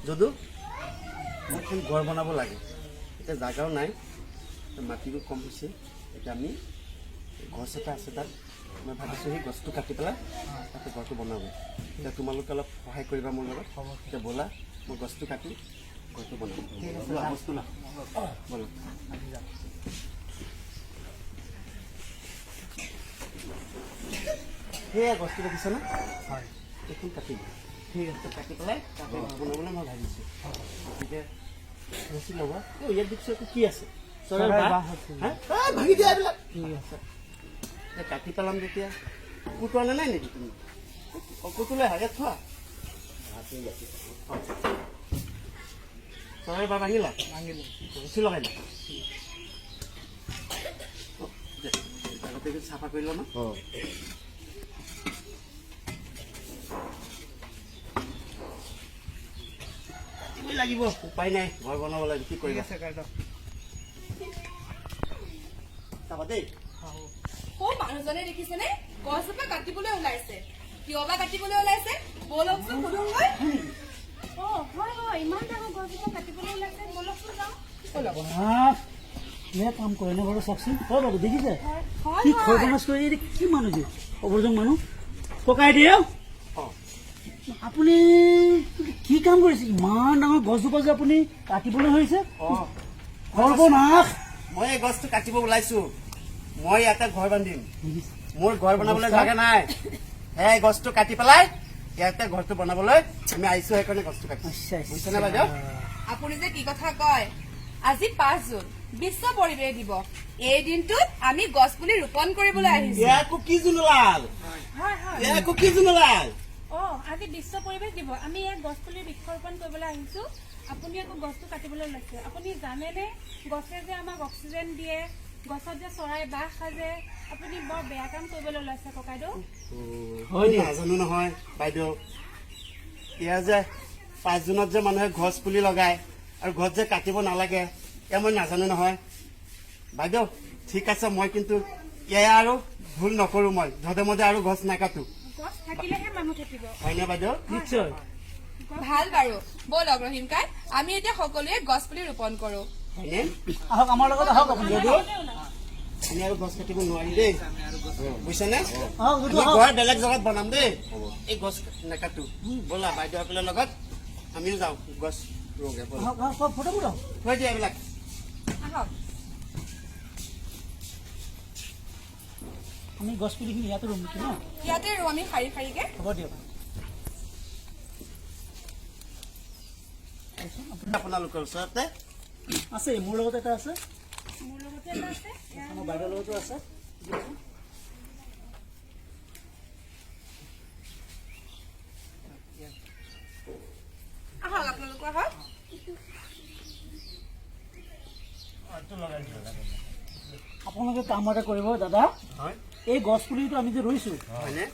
যদু, মোক এখন ঘৰ বনাব লাগে। এতিয়া জাগাও নাই, মাটিও কম হৈছে। এতিয়া আমি গছ এটা আছে তাত, মই ভাবিছোঁ সেই গছটো কাটি পেলাই তাতে ঘৰটো বনাব। এতিয়া তোমালোকে অলপ সহায় কৰিবা মোৰ লগত। এতিয়া ব'লা, মই গছটো কাটি ঘৰটো বনাম। লোৱা, বস্তু লোৱা, ব'লা। সেয়া গছটো দেখিছানে? হয়। এইখন কাটি দিম। ঠিক আছে। কাটি পেলাই তাতে ঘৰ বনাবলৈ মই ভাবিছোঁ। গতিকে ৰছী লগোৱা। অ, ইয়াত দেখিছোঁ আকৌ কি আছে? চৰাইৰ চৰাইৰ বাহ। বাহ আছে। হা? এই, ভাঙি দিয়া এইবিলাক। ঠিক আছে। এই কাটি পেলাম যেতিয়া। কুটো আনা নাই নেকি তুমি? কুটো লৈ আহা, ইয়াত থোৱা। অ। চৰাইৰ বাহ ভাঙিলা? ভাঙিলোঁ। ৰছী লগাই দিয়া। অ, দে, আগতে এইখিনি চাফা কৰি লওঁ ন। কাটিবই লাগিব, উপায় নাই, ঘৰ বনাব লাগিব, কি ঠিক কৰিবা। আছে, কাটক। চাবা দেই। সৌ মানুহজনে দেখিছেনে, গছজোপা কাটিবলৈ ওলাইছে। কিয় বা কাটিবলৈ ওলাইছে, ব'লকচোন সোধোগৈ। অ হয় হয়, ইমান ডাঙৰ গছজোপা কাটিবলৈ ওলাইছে, ব'লকচোন যাওঁ। বাহ, কিহে কাম কৰেনে বাৰু, চাওকচোন। হয় বাৰু, দেখিছে? হয়। কি হয়। সৰ্বনাশ কৰি, এইটো কি মানুহ যে অবৰ্জন মানুহ। ককাইদেউ, অ। আপুনি কি কাম কৰিছে? ইমান ডাঙৰ গছজোপা যে আপুনি কাটিবলৈ ধৰিছে? অ। সৰ্বনাশ। মই এই গছটো কাটিব ওলাইছো। মই ইয়াতে ঘৰ বান্ধিম। মোৰ ঘৰ বনাবলৈ জাগা নাই। সেই গছটো কাটি পেলাই ইয়াতে ঘৰটো বনাবলৈ আমি আহিছো, সেইকাৰণে গছটো কাটিছো। আচ্ছা, আচ্ছা। বুজিছেনে বাইদেউ? আপুনি যে কি কথা কয়! আজি 5 জুন, বিশ্ব পৰিৱেশ দিৱস। এই দিনটোত আমি গছ পুলি ৰোপণ কৰিবলৈ আহিছো। ইয়াকো কি জোন ওলাল? হয় হয়। ইয়াকো কি জোন ওলাল? অ, আজি বিশ্ব পৰিৱেশ দিৱস, আমি ইয়াত গছপুলি বৃক্ষৰোপণ কৰিবলৈ আহিছো। আপুনি আকৌ গছটো কাটিবলৈ ওলাইছে। আপুনি জানেনে, গছে যে আমাক অক্সিজেন দিয়ে, গছত যে চৰাই বাহ সাজে? আপুনি বৰ বেয়া কাম কৰিবলৈ ওলাইছে ককাইদেউ। হয় দিয়ক। নাজানো নহয় বাইদেউ, এয়া যে 5 জুনত যে মানুহে গছ পুলি লগায় আৰু গছ যে কাটিব নালাগে, এয়া মই নাজানো নহয় বাইদেউ। ঠিক আছে, মই কিন্তু এয়া আৰু ভুল নকৰো। মই যধে মধে আৰু গছ নাকাটো। গছ থাকিলেহে মানুহ থাকিব। হয়নে বাইদেউ? নিশ্চয়। ভাল বাৰু, ব'লক ৰহিম কাই, আমি এতিয়া সকলোৱে গছ পুলি ৰোপণ কৰো। হয়নে? আহক, আমাৰ লগত আহক আপুনি। যদু, আমি আৰু গছ কাটিব নোৱাৰি দেই, বুজিছানে? আহক যদু, আমি আহক। ঘৰ বেলেগ জেগাত বনাম দেই, এই গছ নাকাটো। ব'লা, বাইদেউসকলৰ লগত আমিও যাওঁ, গছ ৰোওঁগে, ব'লা। আহক আহক, ফটো উঠাওক। থৈ দিয়া এইবিলাক। আহক। আমি গছ পুলিখিনি ইয়াতে ৰুম নেকি ন? ইয়াতে ৰোওঁ আমি শাৰী শাৰীকে। হ'ব দিয়ক। আপোনালোকৰ ওচৰতে আছে, মোৰ লগত এটা আছে। মোৰ লগতে এটা আছে। আমাৰ বাইদেউৰ লগতো আছে। দিয়কচোন। আহক, আপোনালোকো আহক। আপোনালোকে কাম এটা কৰিব দাদা। হয়। এই গছ পুলিটো আমি যে ৰুইছো, হয়নে?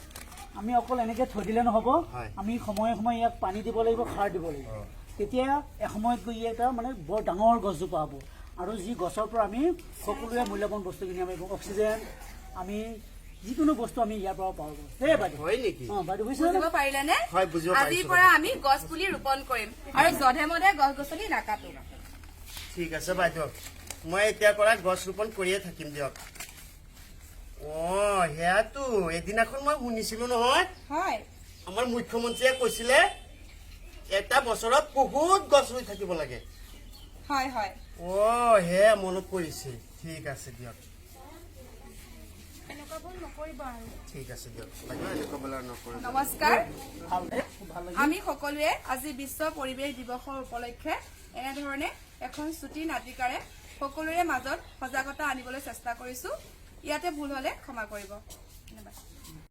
আমি অকল এনেকে থৈ দিলে নহ'ব। হয়। আমি সময়ে সময়ে ইয়াক পানী দিব লাগিব, সাৰ দিব লাগিব। তেতিয়া এসময়ত গৈ ই এটা মানে বৰ ডাঙৰ গছজোপা হ'ব আৰু যি গছৰ পৰা আমি সকলোৱে মূল্যৱান বস্তুখিনি, আমি অক্সিজেন, আমি যিকোনো বস্তু আমি ইয়াৰ পৰা পাব পাৰোঁ। দেই বাইদেউ। হয় নেকি? অঁ বাইদেউ, বুজিছে? বুজিব পাৰিলেনে? হয়, বুজিব পাৰিছো। আজিৰ পৰা আমি গছ পুলি ৰোপণ কৰিম আৰু যধে মধে গছ গছনি নাকাটো। ঠিক আছে বাইদেউ, মই এতিয়াৰ পৰা গছ ৰোপণ কৰিয়ে থাকিম দিয়ক। অ, সেয়াতো এদিনাখন মই শুনিছিলো নহয়। হয়। আমাৰ মুখ্যমন্ত্ৰীয়ে কৈছিলে, এটা বছৰত বহুত গছ ৰুই থাকিব লাগে। হয় হয়। অ, হে মনত পৰিছে। ঠিক আছে দিয়ক। এনেকুৱা ভুল নকৰিব আৰু। ঠিক আছে দিয়ক বাইদেউ, এনেকুৱা বোলা নকৰোঁ। নমস্কাৰ। ভাল দেই, খুব ভাল লাগিল। আমি সকলোৱে আজি বিশ্ব পৰিৱেশ দিৱসৰ উপলক্ষে এনেধৰণে এখন চুটি নাটিকাৰে সকলোৰে মাজত সজাগতা আনিবলৈ চেষ্টা কৰিছো। ইয়াতে ভুল হলে ক্ষমা কৰিব। ধন্যবাদ।